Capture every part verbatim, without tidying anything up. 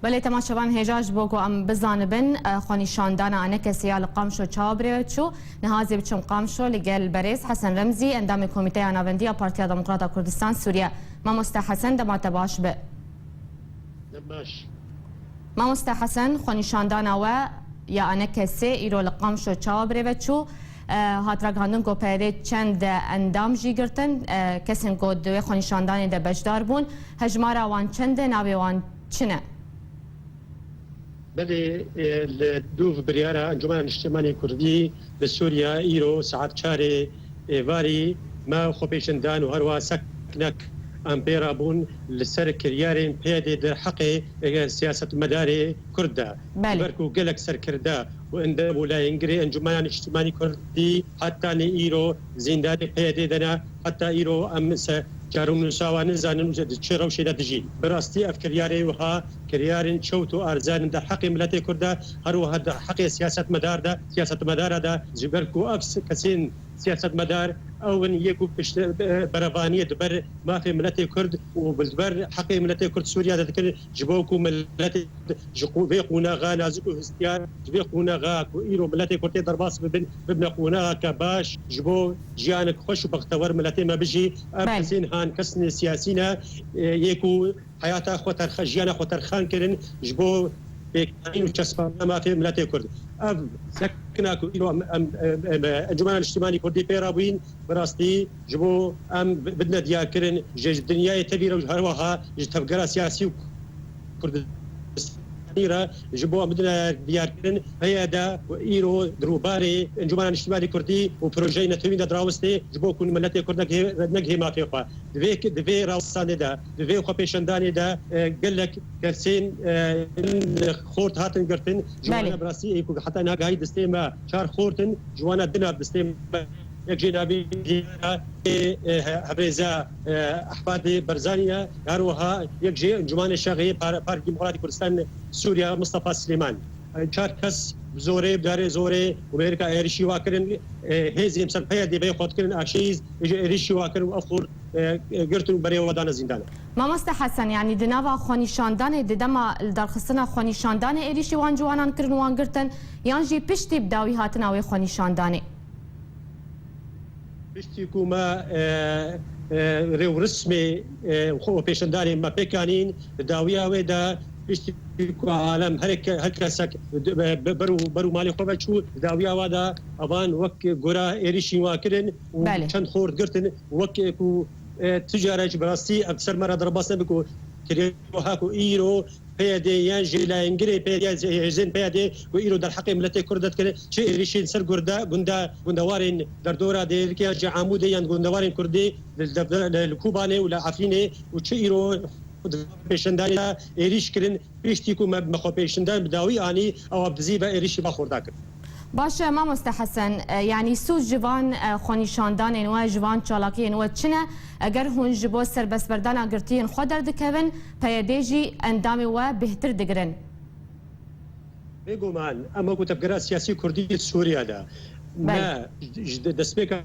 Belê, temaşevan, hêja ji bo ku em bizanibin, e, xwenîşandana Anekesê ya li Qamşo çawa bi rê ve çû, niha ez ê biçim Qamşo li gel berêz Hesen Remzî, endamê Komîteya Navendî ya Partiya Demokrata Kurdistan Sûriye. Mamoste Hesen, dema te baş be. Baş. Mamoste Hesen, xwenîşandana we ya Anekesê îro li Qamşo çawa bi rê ve çû? E, hat ragihandin ku P Y D çend endam jî girtin, e, kesên ku di wê xwenîşandanê de beşdar bûn, hejmara wan çend e, navê wan çi ne? Belê, e, li dûv biryara Encûmena Niştimanî Kurdî li Sûriye îro saet çarê êvarî me xwepêşandan û herwiha seknek em pê re bûn li ser kiryarên P Y D di heqê, e, siyasetmedarê Kurd de. Belê. Ji ber ku gelek serkirde û endam û layengirê Encûmena Niştimanî Kurdî hetanî îro zîndanê P Y D de ne, heta îro em se çarenûsa wan nizanin û di çi rewşê de dijîn. Bi rastî ev kiryarê wiha kiryarên çewt û erzan in di heqê miletê Kurd de, her wiha di heqê siyasetmedar de, siyasetmedara de, ji ber ku ev s-, kesên siyasetmedar ew in yê ku pişt-, e, berevaniyê di ber mafê miletê Kurd û bi-, di ber heqê miletê Kurd Sûriye de dikin, ji bo ku miletê ji qu-, vê qonaxa nazik û hestiyar, ji vê qonaxa ku îro miletê Kurd tê derbas bibin, bibine qonaxeke baş, ji bo jiyanek xweş û bextewer miletê me bijî. Ev Belê. kesên han kesên siyasî ne, e, yê ku heyata xwe terxe-, jiyana xwe terxan kirin ji bo pêkanîn û çespandina mafê miletê Kurd. Ev sekna ku îro em, em, em, em, Encûmena Niştimanî Kurdî pê re bûyîn, bi rastî ji bo em bi-, bidine diyarkirin ji, ji dinyayê tevî re û her wiha ji tevgera siyasî û Kurdistanî re ji bo em bidine diyarkirin, P Y D ku îro di rûbarê Encûmena Niştimanî Kurdî û projeyê netewîn de dirawistê, ji bo ku miletê Kurd negihê, negihê mafê xwe. Di vê, di vê rawestandê de, di vê xwepêşandanê de, e, gelek kesên, e, xort hatin girtin. Ji Belê. wana bi rastî ê ku heta niha gihayî destê me çar xort in, ji wana du nav destê me. Yek jê navê Diyara, ê, e, he-, hevrêza, e, Ehmedê Barzanî ye. Her wiha yek jê Encûmanê Şexê Par-, Park Demokratîk Kurdistan Sûriye Mustafa Silêman. E, çar kes bi zorê, bi darê zorê û mêrika êrişî wa kirin. E, hêzên ser P Y D vê xwe dikirin aşêyîz, ji êrişî wa kirin û ev xort, e, e, girtin û berê wa dane zîndanê. Mamoste Hesen, yanî di nava xwenîşandanê di dema li darxistina xwenîşandanê êrişî wan ciwanan kirin û wan girtin, yan jî piştî bi dawî hatina wê xwenîşandanê? Piştî ku me, e, e, rêwrismê, e, xwe pêşandanê me pêk anîn, di dawiya wê de piştî ku alem her ke-, her kesek bi, bi, ber û, ber û malê xwe ve çû, di dawiya wa de evan wek gora êrişî wa kirin û Belê. çend xort girtin, wek ku, e, tu cara jî bi rastî ev ser me re derbas nebe ku kirê wiha ku îro P Y D yan jî layengirê P Y D, hêzên P Y D ku îro derheqê miletê Kurd de dikine, çi êrişên ser gurda, gunda, gundewarên derdora Dêrikê yan jî Amûdê yan gundewarên Kurdî li, li, li, li Kobanê û li Efrînê û çi îro pêşandanê de êrîş kirin, piştî ku me, me xwe pêşandan bi dawî anî, ew bi dizî ve êrîşî va xorda kir. Baş e, mamoste Hesen, e, yanî sûc ji van, e, xwenîşandanên we, ji van çalakiyên we çi ne? Eger hûn ji bo serbestberdana girtiyên xwe derdikevin, P Y D jî endamê we bêhtir digirin. Bêguman, em wekî tevgera siyasî Kurdî Sûriye de Belê. me ji, ji destpêka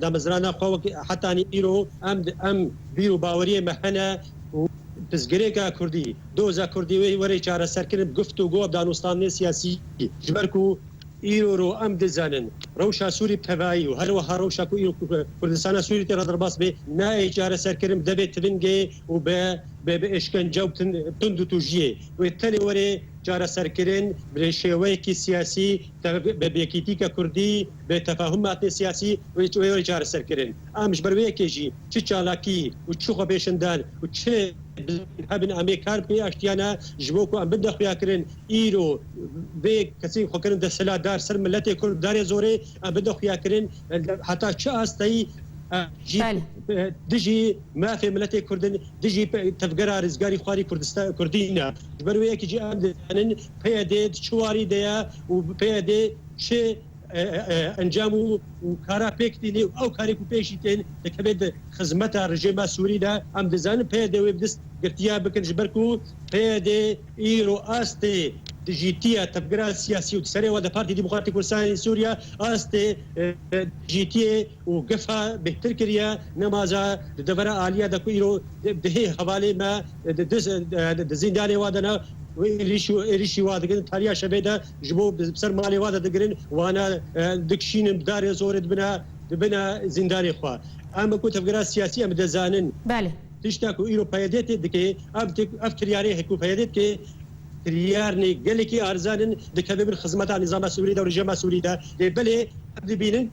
damezrana xwe wekî hetanî îro em, em bîr û baweriyê me hene û pirsgirêka Kurdî, doza Kurdî wê were çareserkirin bi guftûgo, bi danûstandinê siyasî. Ji ber ku îro ro em dizanin, rewşa Sûrî bi tevayî û her wiha rewşa ku îro Kurdistana Sûrî tê re derbas bê, nayê çareserkirin bi devê tivingê û bi, bi, bi êşkence û tin-, tund û tûjiyê. Wê tenê were çareserkirin bi şêweyekî siyasî, te-, bi, bi yekîtîka Kurdî, bi tefahum hatine siyasî wê, wê were çareserkirin. Em ji ber wê yekê jî çi çalakî û çi xwepêşandan û çi hebin em ê kar bikin aştiyane ji bo ku em bidin xuyakirin îro vê kesên xwe kirin desthilatdar ser miletê Kurd darê zorê, em bidin xuyakirin heta çi asteyî, e, jî, Belê. e, dijî mafê miletê Kurd in, dijî pe-, tevgera rizgarî xwarî Kurdistan, Kurdî ne. Ji ber wê yekê jî em dizanin P Y D di çi warî de ye û P Y D çi e, e, e, encam û, û kara pêk tînê û ew karê ku pêşî tên dikeve di xizmeta rejêma Sûrî de, em dizanin P Y D wê bi dest girtiya bikin, ji ber ku P Y D îro astê dijîtiya tevgera siyasî û di serê we de Partî Demokratîk Kurdistanê Sûriye astê, e, dijîtiyê û gefa bêhtir kiriye, nemaza di devera aliya de ku îro di, di hê hevalê me, e, di, di, e, di zîndanê wa de ne, û êrîş û êrîşî wa dikin, tariya şevê de ji bo bi ser malê wa de digirin, wana, e, dikişînin, bi darê zorê dibine, dibine zîndanê xwe. Em ku tevgera siyasî em dizanin. Belê. Tişta ku îro P Y D tê dike, ev tik, ev kiryarê hek ku P Y D dike, kiryarnê gelekî arzan in, dikeve bin xizmeta nîzama Sûrî de û rejîma Sûrî de. Lê belê em dibînin,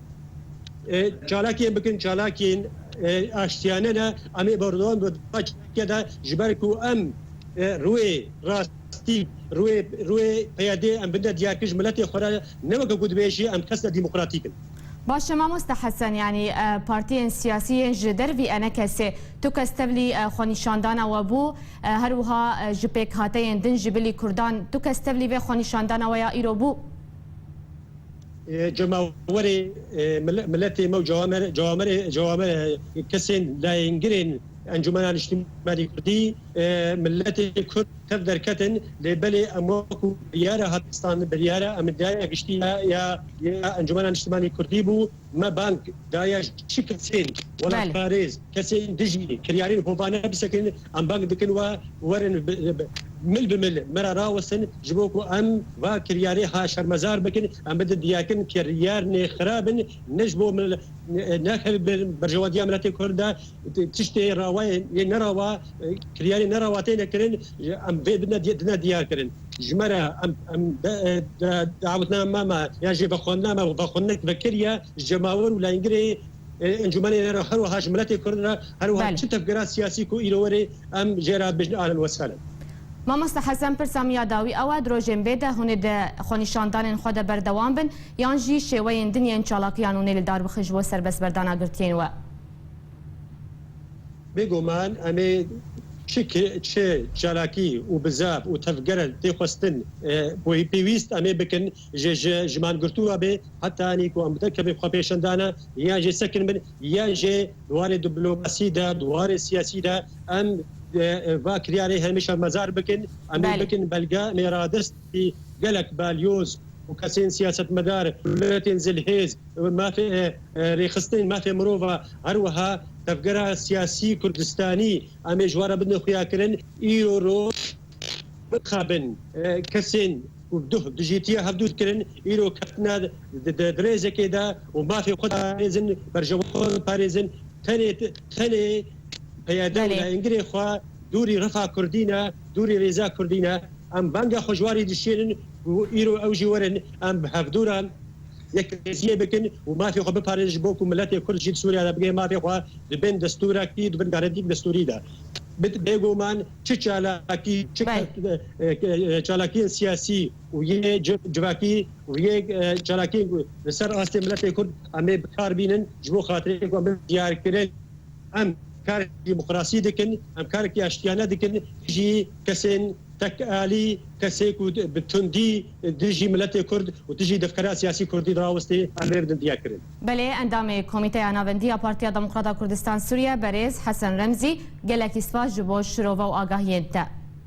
e, çalakiyên bikin, çalakiyên, e, aştiyane ne, em ê berdewam bin di va çalakiyê de, ji ber ku em, e, rûyê rastî, rûyê, rûyê P Y D em binde diyarkir ji miletê xwe re, ne weke ku dibêjî em kesne demokratîk in. Baş e, mamoste Hesen, yanî, e, partiyên siyasî yên ji dervî ENKSê, tu kes tevlî, e, xwenîşandana we bû, e, her wiha, e, ji pêkhateyên din ji bilî Kurdan, tu kes tevlî vê xwenîşandana we ya îro bû? E, cemawerê, e, mile-, miletê me û cewamere-, cewamere-, cewamere kesên layengirên Encûmena Niştimanî Kurdî, e, miletê Kurd tev derketin, lê belê em wekû biryara hatistandin, biryara em daya giştî ya, ya, ya Encûmena Niştimanî Kurdî bû, me bang daya çi kesên Belê. welatparêz, kesên dijî kiryarên hovane bisekin, em bang dikin we werin bi, bi, mil bi mil me re rawestin, ji bo ku em va kiryarê ha şermezar bikin, em bidin diyakin kiryarnê xirab in, ne ji bo mil-, ne, ne berjewadiya miletê Kurd de, tiştê rawayê yê nerawa, e, kiryarê nerawa têne kirin, em vê dine di-, dine diyar kirin. Ji me re em, em de, e, de, dawetname me ya jê vexwendina me û vexwendinek vekiriye ji cemawer û lengirê, e, encûmenê re her wiha ji miletê Kurd re her wiha Belê. çi tevgera siyasî ku îro werê em jê re bijin ahlen we sehlen. Mamoste Hesen, pirsa min ya dawî ew e, di rojên vê de hûn ê di xwenîşandanên xwe de berdewam bin yan jî şêweyên din yên çalakiyan hûn ê li dar bixin ji bo serbestberdana girtiyên we? Bêguman em ê çi ki-, çi çalakî û bizav û tevgere tê xwestin, e, pêwîst em ê bikin ji, ji, ji mangirtû ve bê, heta anî ku em bide kevê xwe pêşandana, yan jê sekin bin, yan jê di warê diplomasî de, di warê siyasî de em, e, e, va kiryarê hemî şermezar bikin, em ê Belê. bikin belge, em ê radestî gelek balyoz û kesên siyasetmedar, dewletên zilhêz, mafê, e, e, rêxistinên mafê mirova, her wiha tevgera siyasî Kurdistanî, em ê ji wan re bidin xuyakirin, îro roj bixabin, e, kesên ku duh dijîtiya hevdû dikirin, îro ketine di, di, di rêzekê de û mafê xwe diparêzin, berjewendiyên xwe diparêzin, tenê, tenê P Y D û Belê. lengirê xwe dûrî refa Kurdî ne, dûrî rêza Kurdî ne. Em banga xwe ji warî dişênin û îro ew jî werin em bi hevdû re yekrêziyê bikin û mafê xwe biparêzin ji bo ku miletê Kurd jî di Sûriye de bigihê mafê xwe di bin destûrekî, di bin garantîk destûrî de. Bit-, bêguman çi çalakî, çi Belê. ke-, e, e, çalakiyên siyasî û yê ci-, civakî û yê, e, çalakiyên ku li ser astê miletê Kurd em ê bi kar bînin ji bo xatirê ku em bibin diyarkirin. Em karek demokrasî dikin, em karekî aştiyane dikin, jî kesên tekalî, kesê ku bi tundî dijî miletê Kurd û dijî devkera siyasî Kurdî dirawistê, em ê bidin diyarkirin. Belê, endamê Komîteya Navendî ya Partiya Demokrata Kurdistan Sûriye, berêz Hesen Remzî, gelekî spas ji bo şirove û agahiyên te.